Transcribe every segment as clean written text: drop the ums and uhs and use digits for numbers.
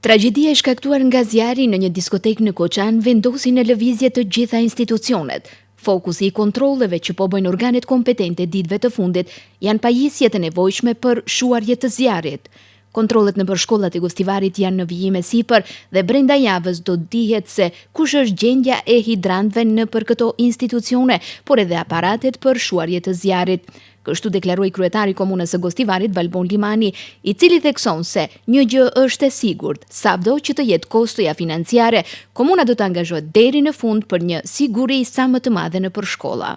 Tragjedia e shkaktuar nga zjarri në një diskotekë në Koçan vendosi në lëvizje të gjitha institucionet. Fokusi i kontrolleve që po bëjnë organet kompetente ditëve të fundit janë pajisjet e nevojshme për shuarje të zjarrit. Kontrollet nëpër shkollat e Gostivarit janë në vijim e sipër dhe brenda javës do të dihet se kush është gjendja e hidrantëve nëpër këto institucione, por edhe aparatet për shuarje të zjarrit. Kështu deklaroi kryetari i Komunës së Gostivarit, Valbon Limani, i cili thekson se një gjë është e sigurt, sado që të jetë kostoja financiare, komuna do të angazhohet deri në fund për një siguri sa më të madhe nëpër shkolla.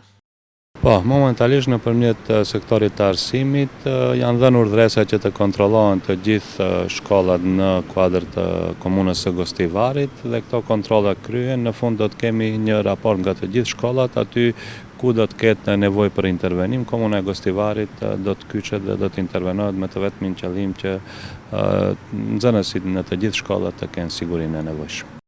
Po, momentalisht nëpërmjet sektorit të arsimit janë dhënë urdhëresa që të kontrollohen të gjithë shkollat në kuadër të Komunës së Gostivarit dhe këto kontrolle kryhen, në fund do të kemi një raport nga të gjithë shkollat aty Ku do të ketë nevojë për intervenim, Komuna e Gostivarit do të kyçet dhe do të intervenohet me të vetmin qëllim që nxënësit në të gjithë shkollat të kenë sigurinë e nevojshme.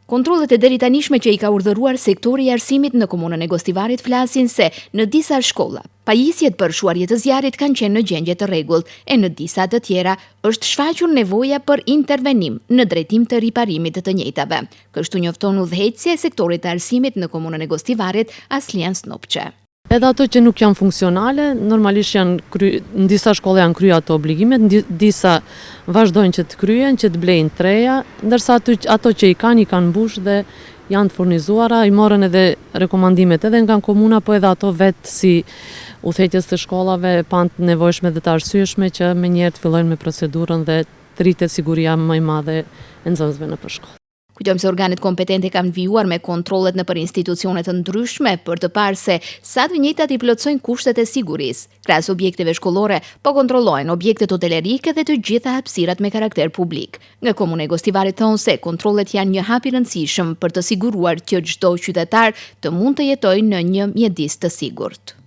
Kontrollet e deritanishme që i ka urdhëruar sektori i arsimit në Komunën e Gostivarit flasin se në disa shkolla, pajisjet për shuarje të zjarrit kanë qenë në gjendje të rregullt e në disa të tjera është shfaqur nevoja për intervenim në drejtim të riparimit të të njëjtave. Kështu njofton udhëheqësja e sektorit të arsimit në Komunën e Gostivarit, Aslian Snopçe. Edhe ato që nuk janë funksionale, normalisht janë kry, në disa shkolla janë kry ato obligimet, në disa vazhdojnë që të kryhen, që të blejnë të reja, ndërsa aty ato që i kanë i kanë mbush dhe janë të furnizuara, i morën edhe rekomandimet edhe nga komuna, po edhe ato vetë si udhëheqës të shkollave e panë të nevojshme dhe të arsyeshme që menjëherë të fillojnë me procedurën dhe të rritet siguria më e madhe e nxënësve nëpër shkollë. Kujtojmë se organet kompetente kanë vijuar me kontrollet nëpër institucione të ndryshme për të parë se sa të njëjtat i plotësojnë kushtet e sigurisë. Krahas objekteve shkollore, po kontrollohen objektet hotelerike dhe të gjitha hapësirat me karakter publik. Nga Komuna e Gostivarit thonë se kontrollet janë një hap i rëndësishëm për të siguruar që çdo qytetar të mund të jetojë në një mjedis të sigurt.